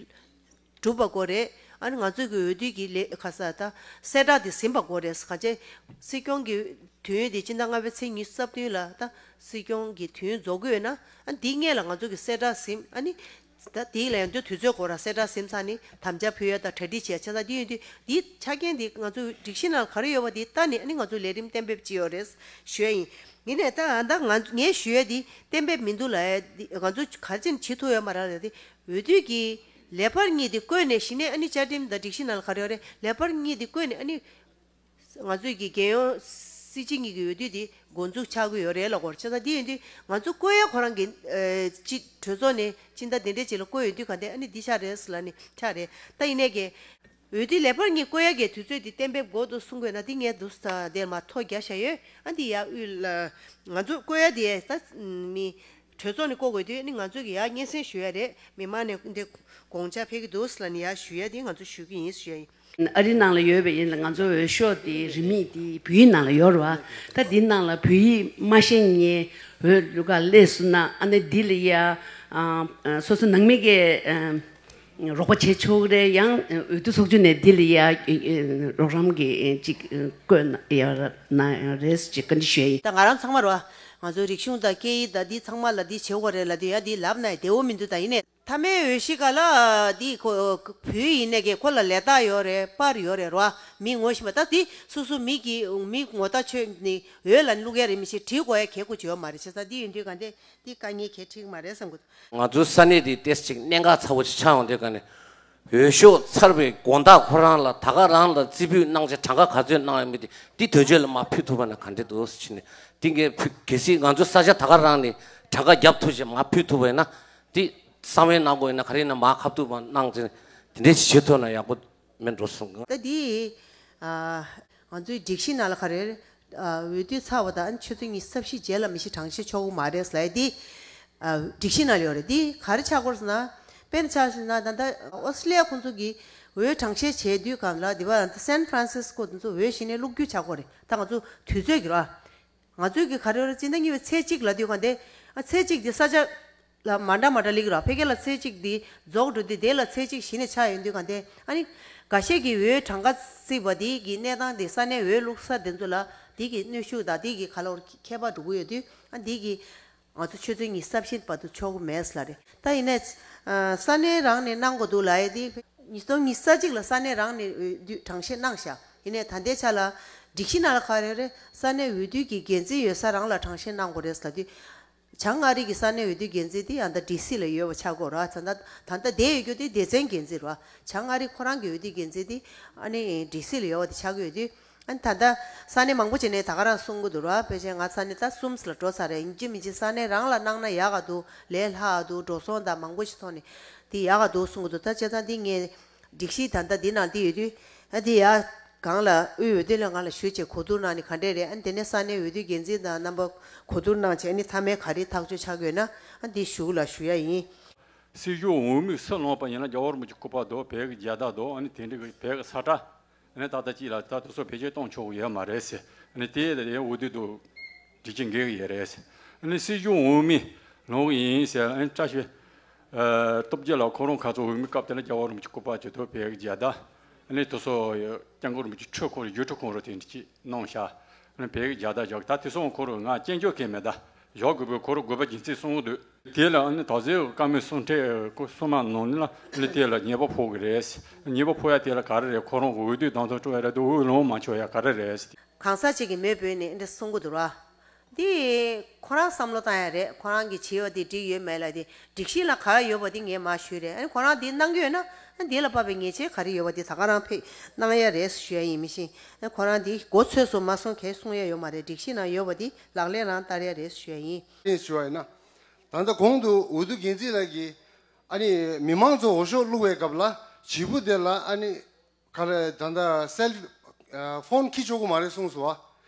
གྲུབ་པ་དགོས་རེད། ཨ་ནི་ང་ཚོ་གི་འོས་བསྡུ་གི་ལས་ཁ་ས་ད་གསལ་བསྒྲགས་དེ་ཟིན་པ་དགོས་རེད། གང་བྱས་སྲིད་སྐྱོང་གི་དུས་ཡུན་དེ་སྤྱི་ཟླ་ལྔ་པའི་ཚེས་ཉི་ཤུ་རྩ་བདུན་ལ་ད་སྲིད་སྐྱོང་གི་དུས་ཡུན་རྫོགས་ཀྱི་ཡོད་ན། ཨ་ནི་དེའི་སྔོན་ལ་ང་ཚོ་གི་གསལ་བསྒྲགས་ཟིན། ཨ་ནི་ད་དེའི་ལ་ཡང་དུས་ཚོད་འགོར་ར། གསལ་བསྒྲགས་ཟིན་ཚར་ནི་དམ་བཅའ་ཕུལ་ཡ་དང་གྲ་སྒྲིག་བྱེད་ཡ་ཆ་ཚང་དེ་ཡོད་དུས། དེའི་ཆ་རྐྱེན་དེ་ང་ཚོ་སྒྲིག་གཞི་ནང་ལ་ག་རེ་ཡོད་པ་དེ་ལྟ་ནས་ཨ་ནི་ང་ཚོ་ལས་རིམ་གཏན་འབེབས་བྱས་ཡོད་རེད་ཞུ་ཡ་ཡིན། ཡིན་ནའི་ད་ད་ང་ངས་ཞུ་ཡ་དེ་གཏན་འབེབས་མི་འདུག་ལབ་ཡ་དེ། ང་ཚོ་ག་རེ་བྱས་ནས་བྱེད་ཐུབ་ཡོད་མ་རེད་ལབ་ཡ་དེ། འོས་བསྡུ་གི་ལས་འཕར་གཉིས་དེ་བཀོད་ནས་གཞི་ནས་ཨ་ནི་བཅའ་ཁྲིམས་དང་སྒྲིག་གཞི་ནང་ལ་ག་རེ་ཡོད་རེད། ལས་འཕར་གཉིས་དེ་བཀོད་ནས་ཨ་ནི། ང་ཚོས་ཀྱི་རྒྱལ་ཡོངས་སྲིད་སྤྱི་གཉིས་ཀྱི་འོས་བསྡུ་དེ་འགོ་འཛུགས་ཆགས་ཀྱི་ཡོད་རེད་ལབ་ཀྱི་ཡོད་རེད། བྱས་ཙང་དེ་ཡིན་དུས་ང་ཚོ་བསྐོ་ཡ་ཁོ་རང་གི་ཨ་སྤྱི་གྲོས་ཚོགས་ནས་སྤྱི་ཟླ་འདི་འདྲའི་ཅིག་ལ་བསྐོ་ཡོང་དུས་ག་འདྲ་ཨ་ནི་འདི་ཆགས་རེད་ཟེར་ལབ་ནས་ཆགས་རེད། ད་ཡིན་ནའི་གི་འོས་བསྡུ་ལས་འཕར་གཉིས་བསྐོ་ཡ་གི་དུས་ཚོད་དེ་གཏན་འབེབས་དགོས་འདུག་གསུང་དགོས་ན། དེ་ངས་འདུག་ས་དེར་མ་ཐོ་རྒྱག་བཞག་ཡོད། ཨ་འདི་ཡ་དབུས་ལ་ང་ཚོ་བསྐོ་ཡ་དེ་ད་མི་གྲོས་ཚོགས་ནས་བསྐོ་དགོས་དུས་ཨ་ནི་ང་ཚོ་གི་ཡ་སྙན་སེང་ཞུ་ཡ་རེད། མི་མང་ནས་འདི་དགོངས་འཆར་ཕེབས་ཀྱི་འདུག་ཟེར་ལབ་ནས་ཡ་ཞུ་ཡ་དེ་ང་ཚོ་ཞུ་གི་ཡིན་ཞུ་ཡ་ཡིན། ཨ་རི་ནང་ལ་ཡོད་པ་ཡིན་ལ། ང་ཚོ་འོས་ཤོག་དེ་རིན་མེད་དེ་བོད་ཡིག་ནང་ལ་ཡོད་རེད་བ། ད་འདི་ནང་ལ་བོད་ཡིག་མ་ཤེས་མཁན་འོས་བླུག་ག་སླེབས་སོང་ན། ཨ་ནི་འདི་ལ་ཡ་ཨ་སོ་སོ་ནང་མི་གི་ཨ་རོགས་པ་བྱེད་ཆོག་གི་རེད། ཡང་འོས་བསྡུ་ཚོགས་ཆུང་ནས་འདི་ལ་ཡ་རོགས་རམ་གྱི་ཅིག་བསྐོས་ན་ཡ་ན་རེད་ཅེས་བཀའ་འདྲི་ཞུ་ཡ་ཡིན། ད་ང་རང་ཚང་མ་རེད་བ། ང་ཚོ་རིག་གཞུང་དང་སྐད་ཡིག་དང་འདི་ཚང་མ་ལ་འདི་བྱེད་དགོས་རེད་ལབ་དུས་ཡ་འདི་ལབ་ན་བདེ་བོ་མི་འདུག་ད་ཡིན་ནའི། མཐའ་མའི་འོས་གཞི་སྒང་ལ་འདི་ཁོ་བོད་ཡིན་ནའི་གི་ཁོ་ལ་ལས་རྟགས་ཡོད་རེད། པར་ཡོད་རེད་རོ། མི་ངོ་ཤེས་པ། ད་འདི་སོ་སོ་མི་གི་མི་ངོ་རྟགས་ཆོད་ནི་འོས་ལ་བླུག་ཡ་རེད། མི་ཤེས་བྲིས་དགོས་ཡ་གལ་ཁོ་ཅི་ཡོད་མ་རེད། བྱས་ཙང་འདི་ཡིན་དུས་ག་འདི་འདི་དཀའ་ངལ་གལ་འཕྲད་ཀྱི་མ་རེད་བསམ་གི་འདུག་ང་ཚོའི་ས་གནས་འདི་ཏོག་ཙམ་ཅིག་གནད་འགག་ཚ་བོ་ཅིག་ཆགས་ཡོང་དུས་ག་ནས། འོས་ཤོག་ཚར་བའི་དགོང་དག་ཁོ་རང་ལ་ད་ག་རང་ལ་རྩིས་ཕུད་གནང་བྱས་གྲངས་ཀ་ག་ཚོད་གནང་ཡོད་མེད་དེ་འདི་དོན་གཅོད་ལ་མར་ཕུལ་ཐུབ་པ་ན་ག་འདྲ་འདུག་ཟེར་ནས། འདི་ངས་ཕུལ། གལ་སྲིད་ང་ཚོའི་ས་ཆ་ད་ག་རང་ནས་གྲངས་ཀ་བརྒྱབ་ཐུབ་བྱས་མར་ཕུལ་ཐུབ་པ་ཡིན་ན། འདི་གསང་བའི་གནང་སྒོ་ཡིན་ན་ག་རེ་ཡིན་ན་མར་ཁ་ཐུག་པ་གནང་བྱས་དེ་འདྲས་ཞིག་བྱེད་ཐུབ་ན་ཡག་པོ་མེད་འགྲོ་གསུང་གི། ད་འདི་ཨ་ང་ཚོའི་སྒྲིག་གཞི་ནང་ལ་ག་རེ་ཨ་འོས་བསྡུ་ཚར་བ་དང་ཆུ་ཚོད་ཉི་ཤུ་རྩ་བཞི་རྗེས་ལ་མི་ཤི་གྲངས་བཤེར་ཆོག་གི་མ་རེད་ཟེར་ལབ་ཡ་འདི་ཨ་སྒྲིག་གཞི་ནང་ལ་ཡོད་རེད། འདི་ག་རེ་ཆགས་ཀྱི་ཡོད་རེད་ཟེར་ན། དཔེར་ན་ཆ་བཞག་ན་ད་ལྟ་ཨོ་སི་ཀྲི་ལི་ཡ་ཁོང་ཚོ་གིས་འོས་གྲངས་བཤེར་བྱེད་དུས་གང་ལ་འདི་བ་སན་ཧྥ་རན་སིས་ཀོ་དེ་ཚོ་འོས་གཞི་ནས་བླུག་རྒྱུ་ཆགས་ཀྱི་ཡོད་རེད། ད་ང་ཚོ་དུས་ཚོད་ཀྱི་ར། ང་ཚོས་ཀྱི་ག་རེ་རེད། སྤྱི་ཟླ་གཉིས་པའི་ཚེས་གཅིག་ལབ་དུས་གང་དེ་ཨ་ཚེས་གཅིག་དེ་ས་ཆ་ལ་མ་འདྲ་མ་འདྲ་སླེབས་ཀྱི་ར། ཕ་གི་ལ་ཚེས་གཅིག་དེ་རྫོགས་འགྲོ་དུས་དེ་ལ་ཚེས་གཅིག་གཞི་ནས་ཆགས་ཡོང་དུས་གང་དེ་ཨ་ནི་འགའ་ཤས་ཀྱིས་འོས་གྲངས་ཀ་བརྩིས་པ་དེ་གི་གནས་སྟངས་དེ་ས་གནས་འོས་བླུག་ས་དེ་ཚོ་ལ་དེ་གི་གནོན་ཤུགས་དང་དེ་གི་ག་ལ་བར་ཁྱད་པར་འགྲོ་གི་ཡོད་དུས། ཨ་དེ་གི་ང་ཚོ་ཆུ་ཚོད་ཉི་ཤུ་རྩ་བཞི་བར་དུ་ཆོག་གི་མེད་ལབ་རེད། ད་ཡིན་ནའི་ས་གནས་རང་ནས་གནང་དགོས་འདུག་ལབ་ཡ་དེ། ཉིས་སྟོང་ཉི་ཤུ་རྩ་གཅིག་ལ་ས་གནས་རང་ནས་འོས་བསྡུ་གྲངས་བཤེར་གནང་ཤག་ཡིན་ནའི་ད་ལྟའི་ཆ་ལ་སྒྲིག་གཞི་ནང་ལ་ག་རེ་རེད། ས་གནས་འོས་བསྡུ་གི་འགན་འཛིན་ཡོད་ས་རང་ལ་གྲངས་བཤེར་གནང་དགོས་རེད་ལབ་དུས། བྱང་ཨ་རི་གི་ས་གནས་འོས་བསྡུ་འགན་འཛིན་དེ་ཡང་ད་ཌི་སི་ལ་ཡོད་པ་ཆགས་ཀྱི་ཡོད་རེད་བ། ད་ལྟ་ད་ལྟ་བསྡད་ཡོད་རྒྱུ་དེ་སྡེ་ཚན་འགན་འཛིན་རེད་བ། བྱང་ཨ་རི་ཁོ་རང་གི་འོས་བསྡུ་འགན་འཛིན་དེ་ཨ་ནི་ཌི་སི་ལ་ཡོད་པ་དེ་ཆགས་ཀྱི་ཡོད་དུས། ཨ་ནི་ད་ལྟ་ས་གནས་མང་པོ་ཅིག་ནས་ད་ག་རང་གསུང་གི་འདུག་ར། ཕལ་ཆེར་ང་ས་གནས་ད་གསུམ་ལ་འགྲོ་ཚར་རེད། ཡིན་གཅིག་མིན་གཅིག་ས་གནས་རང་ལ་གནང་ན་ཡག་ག་འདུག་ལས་སླ་ག་འདུག་འགྲོ་སོང་དང་མང་པོ་ཞིག་ཐོག་ནས་དེ་ཡག་ག་འདུག་གསུང་གི་འདུག་ད་བྱས་ཙང་འདི་ངས་སྒྲིག་གཞི་ད་ལྟ་འདི་ནང་འདི་ཡོད་དུས། ཨ་འདི་ཡ་གང་ལ་དབུས་འོས་བསྡུ་ལྷན་ཁང་ལ་ཞུས་བྱས་གོ་བསྡུར་གནང་ནས་ག་འདྲས་རེད། ཨ་ནི་དེ་ནས་ས་གནས་འོས་བསྡུ་འགན་འཛིན་དང་རྣམ་པ་གོ་བསྡུར་གནང་བྱས། ཨ་ནི་མཐའ་མའི་ག་རེ་ཐག་གཅོད་ཆགས་ཀྱི་ཡོད་ན་ཨ་འདི་གཞུག་ལ་ཞུ་ཡ་ཡིན། སྲིད་གཞུང་འོས་མི་སུ་ལངས་པ་ཡིན་ན་རྒྱལ་བ་རིན་པོ་ཆེའི་སྐུ་པར་འདུག་བོད་ཀྱི་རྒྱལ་དར་འདུག་ཨ་ནི་དེ་འདྲ་གི་བོད་ཀྱི་ས་ཁྲ། ཨ་ནི་ཏག་ཏག་ཅིག་ལ་ད་དེ་ཚོ་བེད་སྤྱོད་གཏོང་ཆོག་གི་ཡོད་མ་རེད་ཟེར། ཨ་ནི་དེ་ཡང་འོས་བསྡུ་འདུག་སྒྲིག་གཞི་འགལ་གྱི་ཡོད་རེད་ཟེར། ཨ་ནི་སྲིད་གཞུང་འོས་མི་ལངས་གི་ཡིན་ཟེར། ཨ་ནི་བཀྲ་ཤིས་ཨ་སྟོབས་རྒྱལ་ལགས་ཁོ་རང་ཁ་ཚོ་འོས་མི་སྐབས་དེ་ལ་རྒྱལ་བ་རིན་པོ་ཆེའི་སྐུ་པར་གྱི་ཐོག་བོད་ཀྱི་རྒྱལ་དར། ཨ་ནི་དེ་ཚོ་སྐྱབས་མགོན་རིན་པོ་ཆེའི་འཁྲུངས་སྐར་ཡུལ་གྲུ་ཁོངས་རུ་དེ་འདྲ་ཅིག་གནང་ཤག་ཨ་ནི་བོད་ཀྱི་རྒྱལ་དར་བཞག་ད་དེ་ཚོ་ཁོ་རང་ང་སྐྱོན་བརྗོད་གལ་མེད། ད་བཞག་དགོས་པའི་ཁོ་རང་དགོས་པ་རྒྱུ་མཚན་གསུང་གི་འདུག་དེ་ལ་ཨ་ནི་དོགས་ཟོན་བཀའ་མོལ་གསུང་འཕྲོས་གསུང་མ་གནང་ནི་ལ་ཨ་ནི་དེ་ལ་ཉེས་པ་ཕོག་གི་རེད། ཉེས་པ་ཕོག་ཡ་དེ་ལ་ག་རེ་རེད། ཁོ་རང་གི་འོས་བསྡུ་དང་དུ་སྤྲོ་ཡ་རེད་འདུག་འོས་ལོངས་མ་ཆོག་ཡ་ག་རེ་རེད། གང་ཟག་ཅིག་གིས་མེ་འབོད་ནས་འདི་གསུང་གི་འདུག་ར། འདི་ཁོ་རང་བསམ་བློ་བཏང་ཡ་རེད། ཁོ་རང་གིས་བྱས་པ་འདི་འགྲིག་ཡོད་མེད་ལ་འདི་སྒྲིག་གཞི་ལ་ག་ཡོད་པ་འདི་ངས་མ་ཞུས་རེད། ཨ་ནི་ཁོ་རང་འདི་གནང་གི་ཡོད་ན་ཨ་འདི་ལ་དཔག་པའི་ཉེས་ཆད་ག་རེ་ཡོད་པ་འདི་ད་ག་རང་ཕེབས་གནང་ཡ་རེད་ཞུ་ཡ་ཡིན། མི་ཤེས། ཨ་ཁོ་རང་འདི་མགོ་ཚོས་སོང་མ་སོང་གས་གསུང་ཡ་ཡོད་མ་རེད། སྒྲིག་གཞི་ནང་ཡོད་པ་འདི་ལག་ལེན་རང་བསྟར་ཡ་རེད་ཞུ་ཡ་ཡིན། ཞུ་བ་ཡིན་ན། ད་ལྟ་གོང་དུ་འོས་བསྡུ་འགན་འཛིན་ལགས་ཀྱིས་ཨ་ནི་མི་མང་ཚོ་འོས་ཤོག་བླུག་པའི་སྐབས་ལ་བྱིས་པ་དེ་ལ་ཨ་ནི། ག་རེ་ད་ལྟ་སེལ་ཨ་ཕོན་འཁྱེར་ཆོག་གི་མ་རེད་གསུངས་སོང་བ།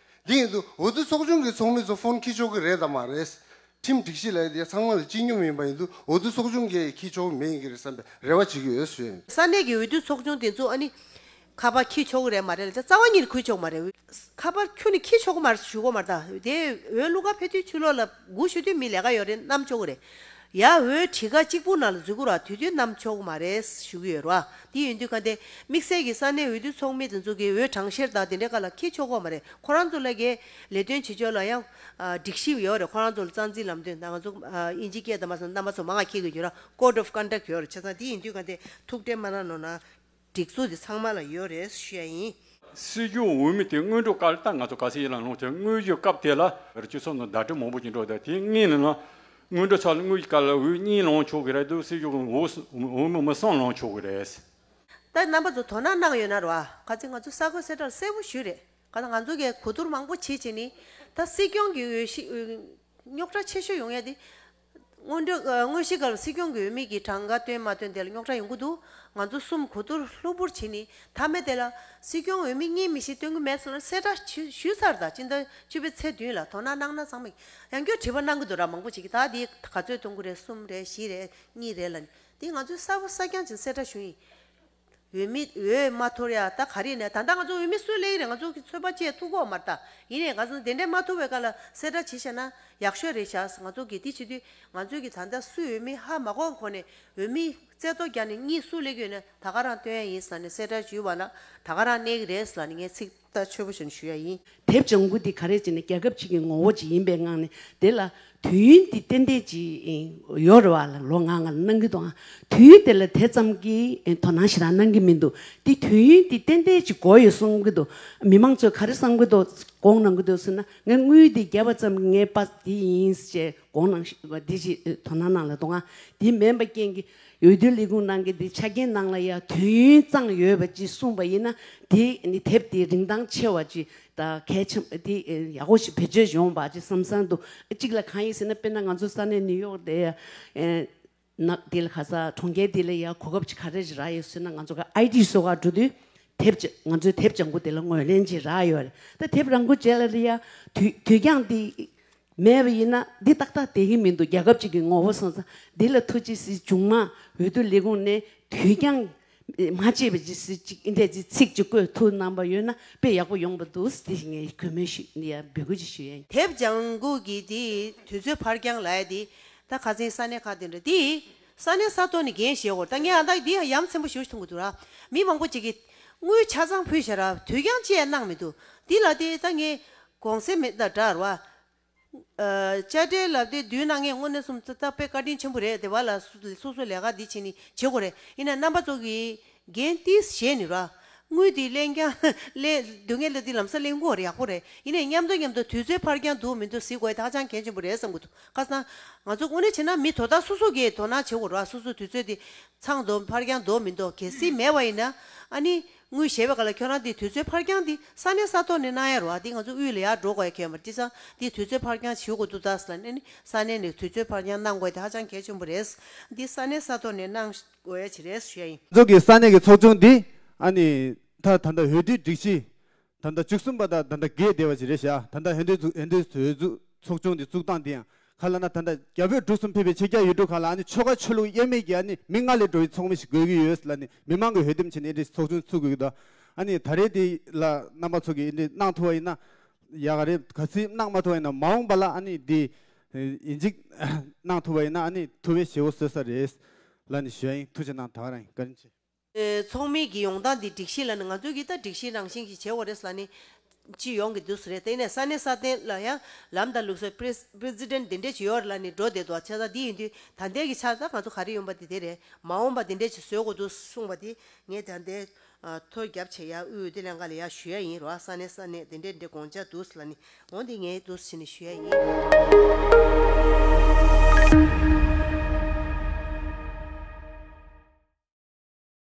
འདི་ཡིན་དུས་འོས་བསྡུ་ཚོགས་ཆུང་གི་ཚོགས་མི་ཚོ་ཕོན་འཁྱེར་ཆོག་གི་རེད་དམ་མ་རེད། ཁྲིམས་སྒྲིག་གཞི་ལ་ཡ་ཚང་མ་ལ་སྤྱི་སྙོམས་ཡིན་པ་ཡིན་དུས་འོས་བསྡུ་ཚོགས་ཆུང་གིས་འཁྱེར་ཆོག་མེད་ཡིན་གྱི་རེད་བསམ་པའི་རེ་བ་བྱེད་ཀྱི་ཡོད་ཞུ། ས་གནས་ཀྱི་འོས་བསྡུ་ཚོགས་ཆུང་དེ་ཚོ་ཨ་ནི་ཁ་པར་འཁྱེར་ཆོག་གི་རེད་མ་རེད་ལ། རྩ་བ་ཉིད་ཁུར་ཆོག་མ་རེད། ཁ་པར་ཁྱོན་ནས་འཁྱེར་ཆོག་གི་མ་རེད་ཞུ་གོ་མ་རེད། ད་དེ་འོས་བླུག་ག་ཕེབས་དུས་ཕྱི་ལོགས་ལ་སྒུག་ཞུ་དུས་མི་ལས་ཀ་ཡོད་རེད་བསྣམས་ཆོག་གི་རེད། ཡ་འོས་བྲིས་ཀ་གཅིག་པུ་ནང་ལ་འཛུལ་དགོས་ར། དུས་དུས་བསྣམས་ཆོག་གི་མ་རེད་ཞུ་གི་ཡོད་ར། དེ་ཡིན་དུས་ག་འདི་དམིགས་བསལ་གྱི་ས་གནས་འོས་བསྡུ་ཚོགས་མི་དེ་ཚོ་གི་འོས་གྲངས་བཤེར་དང་དེ་འདྲའི་སྐབས་ལ་འཁྱེར་ཆོག་གི་མ་རེད། ཁོ་རང་ཚོ་ལ་གའི་ལས་དོན་བྱེད་ཕྱོགས་ལ་ཡང་ཨ་སྒྲིག་གཞི་ཡོད་རེད། ཁོ་རང་ཚོ་ལ་རྩ་འཛིན་ལམ་སྟོན་དང་ང་ཚོ་ཨ་དབྱིན་ཇི་སྐད་དང་མ་སོང་རྣམ་པ་ཚོ་མང་ང་འཁྱེར་གི་ཡོད་ར། Code of Conduct ཡོད་རེད། བྱས་ཙང་དེ་ཡིན་དུས་ག་འདི་ཐུགས་ཁྲལ་མ་གནང་ནོར་ན། སྒྲིག་འཛུགས་དེ་ཚང་མ་ལ་ཡོད་རེད་ཞུ་ཡ་ཡིན། སྲིད་སྐྱོང་འོས་མི་དེ་སྔོན་འགྲོ་སྐབས་ལ་ད་ང་ཚོ་ག་ཚོད་ཡིན་ལ་ལོངས་ཆོག་སྔོན་བྱོན་སྐབས་དེ་ལ་སྤྱི་ཚོགས་ནང་བརྡ་སྤྲོད་མང་པོ་ཅིག་འགྲོ། ད་དེ་སྔོན་ལ་ན་སྔོན་འགྲོ་ཚར་ལ་སྔོན་གྱི་སྐབས་ལ་འོས་གཉིས་ལོངས་ཆོག་གི་རེད་འདུག་སྲིད་སྐྱོང་འོས་འོས་མི་མི་གསུམ་ལོངས་ཆོག་གི་རེད། ད་རྣམ་པ་ཚོ་དོ་སྣང་གནང་ཡོད་ན་རོ། ཨ་ག་ཚོད་ང་ཚོ་ས་གོ་གསལ་བསྒྲགས་གསལ་པོ་ཞུས་རེད། ག་ད་ང་ཚོ་གིས་གོ་བསྡུར་མང་པོ་བྱེད་བྱེད་ནི་ད་སྲིད་སྐྱོང་གི་འོས་གཞི་རྙོག་དྲ་ཆེ་ཤོས་ཡོང་ཡ་དེ། སྔོན་འགྲོ་ཨ་དངོས་གཞི་སྒང་ལ་སྲིད་སྐྱོང་གི་འོས་མི་གི་གྲངས་ཀ་བཏོན་མ་བཏོན་དེ་ལ་རྙོག་དྲ་ཡོང་གི་འདུག་ང་ཚོ་གསུམ་གོ་བསྡུར་ལྷུག་པོར་བྱེད་ནི་མཐའ་མའི་དེ་ལ་སྲིད་སྐྱོང་འོས་མི་གཉིས་མི་ཤེས་བཏོན་གི་མེད་ཟེར་ན་གསལ་བསྒྲགས་ཞུ་ཞུས་ཚར། ད་སྤྱི་ཟླ་བཅུ་པའི་ཚེས་བདུན་ལ་དོ་སྣང་གནང་ན་ཚང་མས་ཡང་བསྐྱར་དྲི་བ་གནང་གི་འདུག་ར། མང་པོ་ཅིག་གིས་ད་དེ་ག་ཚོད་གཏོང་གི་རེད། གསུམ་རེད། བཞི་རེད། གཉིས་རེད་ལབ་ནི་དེ་ང་ཚོས་གསལ་པོ་གསལ་རྐྱང་ཅིག་གསལ་བསྒྲགས་ཞུ་ཡིན། འོས་མི་འོས་མ་ཐོར་ཡ་ད་ག་རེ་ནས་ད་ལྟ་ང་ཚོ་འོས་མི་སུ་སླེབས་ཀྱི་རེད། ང་ཚོ་གི་ཚོད་དཔག་བྱེད་ཐུབ་ཀྱི་ཡོད་མ་རེད། ད་ཡིན་ནའི་ང་ཚོ་དེ་འདྲས་མ་ཐུབ་པའི་སྐབས་ལ་གསལ་བསྒྲགས་བྱེད་བཞག་ན་ཡག་ཤོས་རེད་ཤག་ང་ཚོ་གི་དེ་བྱེད་དུས་ང་ཚོ་གི་ད་ལྟ་སུ་འོས་མི་ཧ་མ་གོ་གོང་ནས་འོས་མི་རྩེ་ཏོ་རྒྱག་ནས་གཉིས་སུ་སླེབས་ཀྱི་ཡོད་ན་ད་ག་རང་སྟོན་ཡ་ཡིན་ཟེར་ནས་གསལ་བསྒྲགས་ཞུས་པ་ལ་ད་ག་རང་གནས་ཀྱི་རེད་ཟེར་ལབ་ནས་ངས་ཚིག་ཐག་ཆོད་པོ་བྱས་ནས་ཞུ་ཡ་ཡིན། དེབ་ལྗང་གུ་འདི་ག་རེ་བྱས་ནས་རྒྱལ་ཁབ་ཅིག་གི་ངོ་བོ་ཅིག་ཡིན་པའི་ངང་ནས་དེ་ལ་དུས་ཡུན་འདི་ཏན་ཏན་ཅིག་ཡོད་རེད་བ་ལ་ལོ་ལྔ་ལྔ་ལ་གནང་གི་འདུག་དུས་ཡུན་དེ་ལ་དེ་ཙམ་གྱི་དོ་སྣང་ཞེ་དྲག་གནང་གི་མི་འདུག་དེ་དུས་ཡུན་འདི་ཏན་ཏན་ཅིག་དགོས་ཡོད་གསུང་གི་འདུག་མི་མང་ཚོས་ག་རེ་བསམ་གི་འདུག་དགོངས་གནང་གི་འདུག་ཟེར་ན་ངས་དངུལ་འདི་བརྒྱབ་པ་ཙམ་ངས་པ་འདི་ཡིན་ཅེས་དགོངས་གནང་འདི་ཅིག་དོ་སྣང་གནང་ལ་འདུག་ཨ་འདི་མིན་པ་རྐྱེན་གྱིས། འོས་བསྡུ་ལས་ཁུངས་ནང་གི་འདི་ཆ་རྐྱེན་ནང་ལ་ཡ་དུས་ཡུན་གཙང་ཡོད་པ་ཅིག་གསུངས་པ་ཡིན་ན་དེ་ནི་དེབ་དེ་རིན་ཐང་ཆེ་བ་ཅིག་དང་གལ་ཆེན་དེ་ཡག་པོ་ཞིག་བེད་སྤྱོད་ཡོང་བ་ཅིག་བསམ་བསམ་འདུག་གཅིག་ལ་གང་ཡིན་ཟེར་ན་དཔེར་ན་ང་ཚོ་ས་གནས་ནིའུ་ཡོག་དེ་ཡ་ནག་དེ་ལ་ག་ས་གྲོང་ཁྱེར་དེ་ལ་ཡ་གོ་སྐབས་ཅིག་ག་རེ་ཅིག་རག་ཡོད་ཟེར་ན་ང་ཚོ་ག་ཨའི་ཊི་བཟོ་ག་འགྲོ་དུས་དེབ་ཅིག་ང་ཚོའི་དེབ་ལྗང་གུ་དེ་ལ་ངོས་ལེན་ཅིག་རག་ཡོད་རེད། ད་དེབ་རང་མགོ་བྱས་ལ་ལ་ཡ་དུས་དུས་འགྱངས་དེ། མེད་པ་ཡིན་ན་འདི་ཏག་ཏག་བསྡད་ཀྱི་མི་འདུག་རྒྱལ་ཁབ་ཅིག་གི་ངོ་བོ་སོང་ཙང་འདི་ལ་ཐུགས་རྗེ་གཟིགས། མཇུག་མ་འོས་བསྡུ་ལས་ཁུངས་ནས་དུས་འགྱངས་མ་བྱས་པ་ཅིག་ཟེར་ཅིག་འདི་འདྲའི་ཚིག་ཅིག་བཀོད་ཐུབ་གནང་པ་ཡོད་ན་དཔེ་ཡག་པོ་ཡོང་པ་འདུག་འདི་ངས་གུས་མོས་ཞུ་ཡ་འབོད་སྐུལ་ཅིག་ཞུ་ཡ་ཡིན། དེབ་ལྗང་གུ་གི་འདི་དུས་ཚོད་ཕར་འགྱངས་ལབ་ཡ་འདི་ད་ཁ་སང་ས་གནས་ཁག་དེ་འདྲ་འདི་ས་གནས་ས་ཐོག་ནས་འགན་བཞེས་དགོས། ད་ངས་ཨ་ད་འདི་ཡ་ཡ་མཚན་པོ་ཞེ་པོ་ཞིག་མཐོང་གི་འདུག་ར། མི་མང་པོ་ཅིག་གིས་དངུལ་ཆ་ཚང་ཕུལ་བཞག་ར་དུས་འགྱངས་ཅི་ཡང་གནང་མི་འདུག་འདི་ལ་དེ་ད་ངས་གོང་གསལ་མེད་ད་འདྲ་ར་བ། ཨ་དཔྱ་ཁྲལ་ལབ་དེ་བསྡུ་ན་ངས་དངོས་གནས་སོང་ཙང་ད་དཔེ་བཀའ་དྲིན་ཆེན་པོ་རེད། དེ་བ་ལ་སོ་སོ་སོ་ལས་ཀ་འདི་བྱེད་ནི་བྱེད་དགོས་རེད། ཡིན་ན་རྣམ་པ་ཚོ་གིས་འགན་ཏིས་བཞེས་ནི་ར། དངུལ་འདི་ལེན་རྐྱང་ལེན་སྡུག་བསྔལ་ལ་འདི་ལམ་སང་ལེན་དགོས་རེད། ཡག་པོ་རེད། ཡིན་ནའི་མཉམ་དུ་མཉམ་དུ་དུས་ཚོད་ཕར་འགྱངས་འདུག་མི་འདུག་གཟིགས་དགོས་ཡ་དེ་ཧ་ཅང་གལ་ཆེན་པོ་རེད་བསམ་གི་འདུག་ཁ་སང་ང་ཚོ་དངོས་གནས་བྱས་ན་མི་དོ་བདག་སོ་སོ་གིས་དོ་སྣང་བྱེད་དགོས་ར། སོ་སོ་དུས་ཚོད་འདི་ཚང་འདུག་ཕར་འགྱངས་འདུག་མི་འདུག་གལ་སྲིད་མེད་པ་ཡིན་ན་ཨ་ནི། དངུལ་བཞེས་པའི་སྐབས་ལ་ཁྱོད་རང་འདི་དུས་ཚོད་ཕར་འགྱངས་འདི་ས་གནས་ས་ཐོག་ནས་གནང་ཡ་རེད་བ། འདི་ང་ཚོ་དབུས་ལ་ཡར་འགྲོ་དགོས་ཡ་ཁྱོན་མ་རེད། བྱས་ཙང་འདི་དུས་ཚོད་ཕར་འགྱངས་བྱེད་དགོས་འདུག་ད་ཟེར་ལབ་ནས་ནི་ས་གནས་ནས་དུས་ཚོད་ཕར་འགྱངས་གནང་དགོས་དེ་ཧ་ཅང་གལ་ཆེན་པོ་རེད། འདི་ས་གནས་ས་ཐོག་ནས་གནང་དགོས་ཡ་ཅིག་རེད་ཞུ་ཡ་ཡིན། ང་ཚོ་གི་ས་གནས་ཀྱི་ཚོགས་ཆུང་འདི་ཨ་ནི་ད་ད་ལྟ་འོས་བསྡུའི་སྒྲིག་གཞི་ད་ལྟ་བཅུ་གསུམ་པ་དང་ད་ལྟ་བརྒལ་བསྡད་པ་ཅིག་རེད་ཤག་ད་ལྟ་འོས་བསྡུ་འོས་བསྡུ་འོས་བསྡུ་ཚོགས་ཆུང་འདི་བཙུགས་སྟངས་འདི་ཡང་། ག་ལ་ན་ད་ལྟ་རྒྱ་བོད་འབྲུག་གསུམ་ཕེབས་པའི་ཕྱི་རྒྱལ་ཡུལ་གྲུ་ཁག་ལ་ཨ་ནི་ཆོལ་ཁ་ཆོས་ལུགས་དབྱེར་མེད་ཀྱི་ཨ་ནི་མི་ལྔ་ལས་འགྲོ་བའི་ཚོགས་མི་ཞིག་དགོས་ཀྱི་ཡོད་ལ་ནི་མི་མང་གི་འོས་འདེམས་བྱས་ནས་ཨེ་འདྲའི་ཚོགས་ཆུང་བཙུགས་དགོས་ཀྱི་འདུག་ཨ་ནི་ད་རེས་འདི་ལ་རྣམ་པ་ཚོ་གིས་ཨེ་འདྲའི་གནང་ཐུབ་པ་ཡིན་ན་ཡག་ག་རེད། གལ་སྲིད་གནང་མ་ཐུབ་པ་ཡིན་ན་མ་འོངས་པ་ལ་ཨ་ནི་འདི་ཡིན་གཅིག་གནང་ཐུབ་པ་ཡིན་ན་ཨ་ནི་ཐུབ་པའི་ཞེ་པོ་བཟོ་ས་རེད་ལ་ནི་ཞུ་ཡ་ཡིན། ཐུགས་རྗེ་གནང་། ད་ག་རང་ཡིན། བཀའ་དྲིན་ཆེ། ཚོགས་མི་གི་ཡོང་སྟངས་འདི་སྒྲིག་གཞི་ལ་ནི་ང་ཚོས་ཀྱི་ད་སྒྲིག་གཞི་རང་བཞིན་གྱིས་བྱེད་དགོས་རེད་ལ་ནི་ཅི་ཡོང་གི་འདུག་ཟེར་རེད། དེ་ནས་ས་གནས་སྲ་བརྟན་ལ་ཡང་ལམ་དང་ལུགས་སྲོལ་པི་རེ་སི་ཌེན་ཊི་འདི་འདྲས་ཅིག་ཡོད་རེད་ལ་ནི་འགྲོ་བསྡད་འདུག་བྱས་ཙང་འདི་ཡིན་དུས་ད་ལྟའི་གི་ཆ་ད་ང་ཚོ་ག་རེ་ཡོང་པ་འདི་དེ་རེད། མ་འོངས་པ་འདི་འདྲས་ཅིག་བཟོ་དགོས་འདུག་གསུངས་པ་འདི་ངས་ད་ལྟའི་ཐོ་རྒྱབ་བྱས་ཡ་དབུས་འོས་བསྡུ་ལྷན་ཁང་ལ་ཡ་ཞུ་ཡ་ཡིན་རོ། ས་གནས་ས་གནས་འདི་འདྲས་འདི་དགོངས་འཆར་འདུག་ཟེར་ལ་ནི་འོ་འདི་ངས་འདུག་ཟེར་ནས་ཞུ་ཡ་ཡིན།